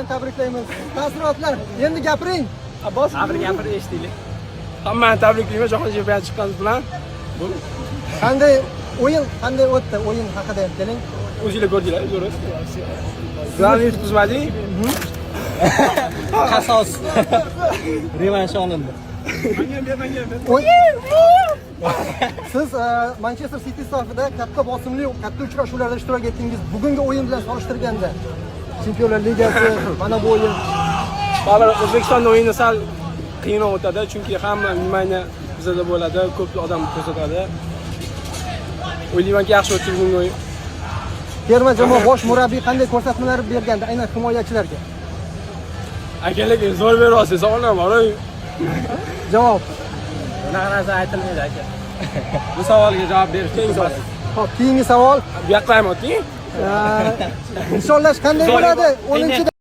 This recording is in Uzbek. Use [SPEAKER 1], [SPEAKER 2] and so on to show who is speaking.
[SPEAKER 1] bilan tabriklaymiz. Taassurotlar, endi gapiring.
[SPEAKER 2] Abbos,
[SPEAKER 3] Gapir, gapir, eshitaylik.
[SPEAKER 2] Hammani tabriklayman jahon chempionati chiqqanimiz bilan. Bu
[SPEAKER 1] Qanday o'yin, qanday o'tdi? O'yin haqida ham keling.
[SPEAKER 2] O'zinglar ko'rdinglar, zo'r. Bizlarni yutqizmadik.
[SPEAKER 3] Qasos. Revansh olindi.
[SPEAKER 2] Menga ham ber, menga ham ber.
[SPEAKER 1] Siz Manchester City safida katta bosimli, katta uchrashuvlarda ishtirok etdingiz. Bugungi o'yin bilan solishtirganda, Chempionlar Ligasi, mana bu o'yin.
[SPEAKER 2] Baribir O'zbekistonda o'yini sal qiyinroq o'tadi, chunki hamma внимание bizada bo'ladi, ko'p odam ko'rsatadi. O'ylaymanki, yaxshi o'tdi bugungi o'yin.
[SPEAKER 1] Terma jamoa bosh murabbiy qanday ko'rsatmalar bergandi aynan himoyachilarga?
[SPEAKER 2] Aka, lekin zo'r beryapsiz, savollar bor.
[SPEAKER 1] Javob.
[SPEAKER 3] Bunaqa narsa aytilmaydi, aka. Bu savolga javob berish
[SPEAKER 2] Keyingi savol.
[SPEAKER 1] Xo'p, keyingi savol.
[SPEAKER 2] Bu yoqqa ham o'ting.
[SPEAKER 1] Nishonlash qanday bo'ladi? 10